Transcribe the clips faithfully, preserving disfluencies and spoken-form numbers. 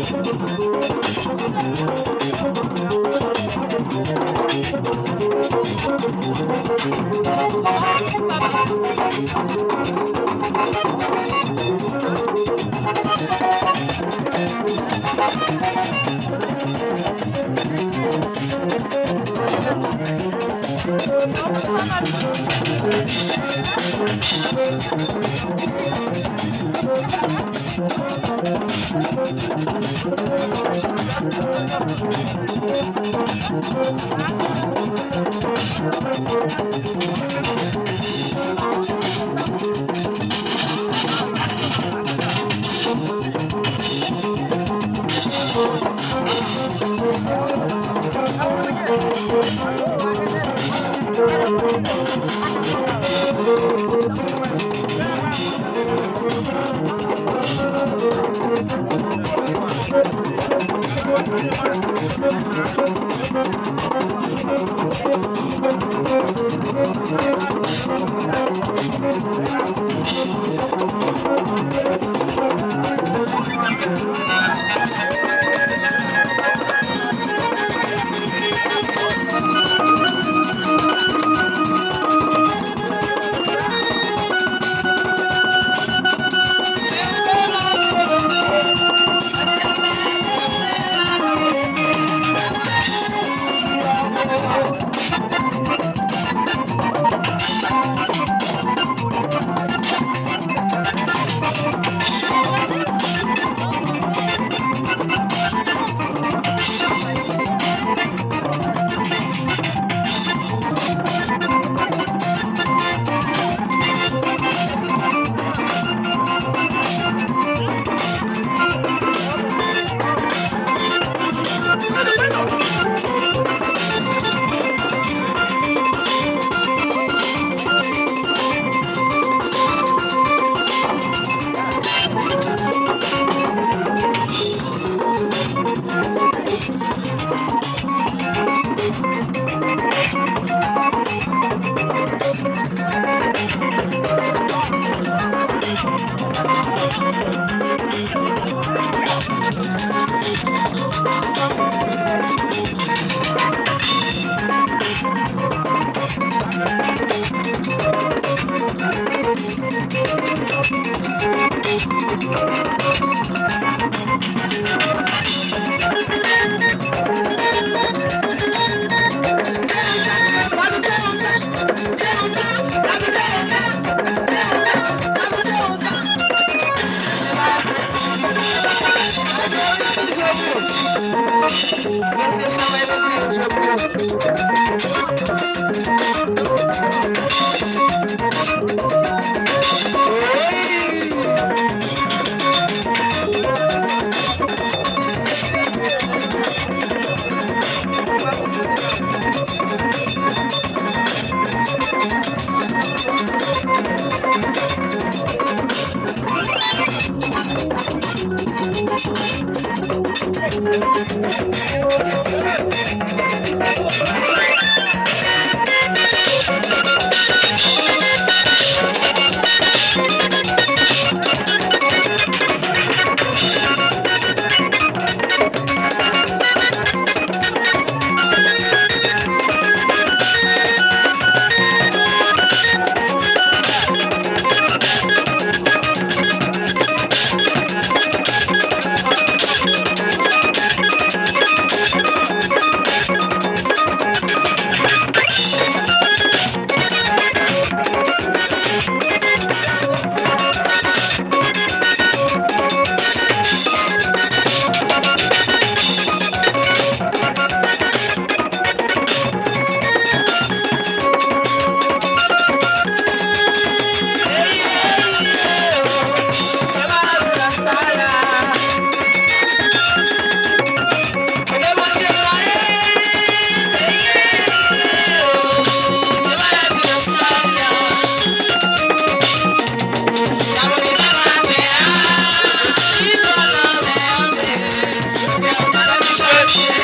Te,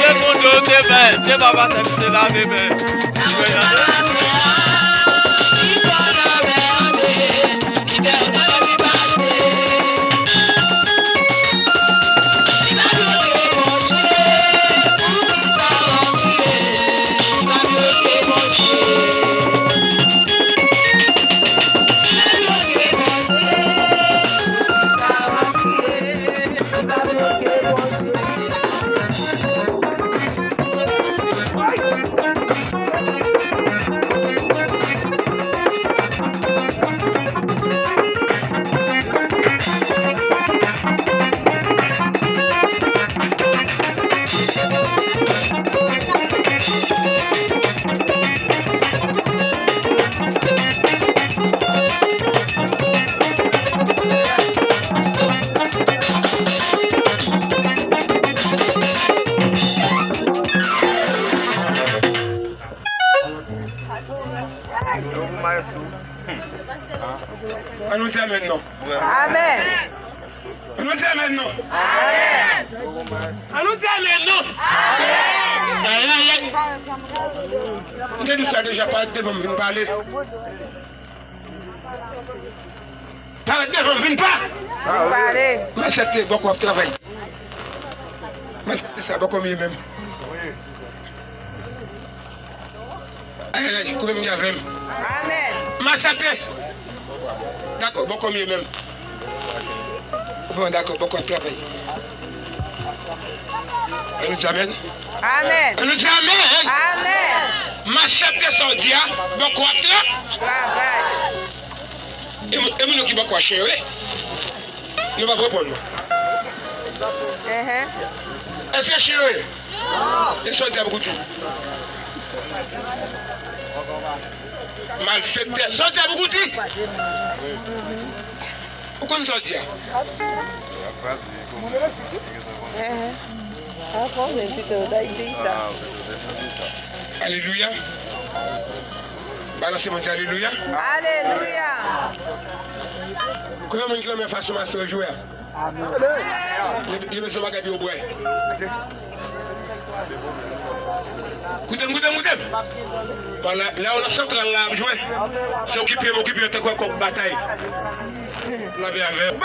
te moun yo te bay, te ba pastè misye lave men. Li fè gade. Di amèn non. Amèn. An nou di amèn non. Amèn. An nou di amèn non. Amèn. Ay, ay, ay. M te di sa deja, parèt devan m vin pale. Parèt devan m vin pa. Vin pale. M aksepte, bòkò ap travay. M aksepte sa, bòkò m ye menm. Ay, ay, ay, koupe m avè m. Amèn. M aksepte. Dakò, bòkò m ye menm. Bon, dakò, bòkò ap travay. An nou di amèn. Amèn. An nou di amèn. Amèn. M aksepte sa w di a, bòkò ap tra. Travay. E moun, e moun yo ki bòkò a chen yo ye. Nou p ap reponn mwen. Enhen. Èske chen yo ye? E sa w di a pou Koudi? Malfektè. Sa w di a pou Koudi? Ou konn sa w di a? Enhen. Ankò, men pito, w ta di sa. Alelouya. Balanse mwen di alelouya. Alelouya. Konbyen moun ki renmen fason masè yo jwe a? Li, li bezwen bagay pou yo bwè. Koute m, koute m, koute m. Bon, la, la, nan santral la ap jwe. Se okipe m, okipe yo tankou kòk batay. Lape avè m.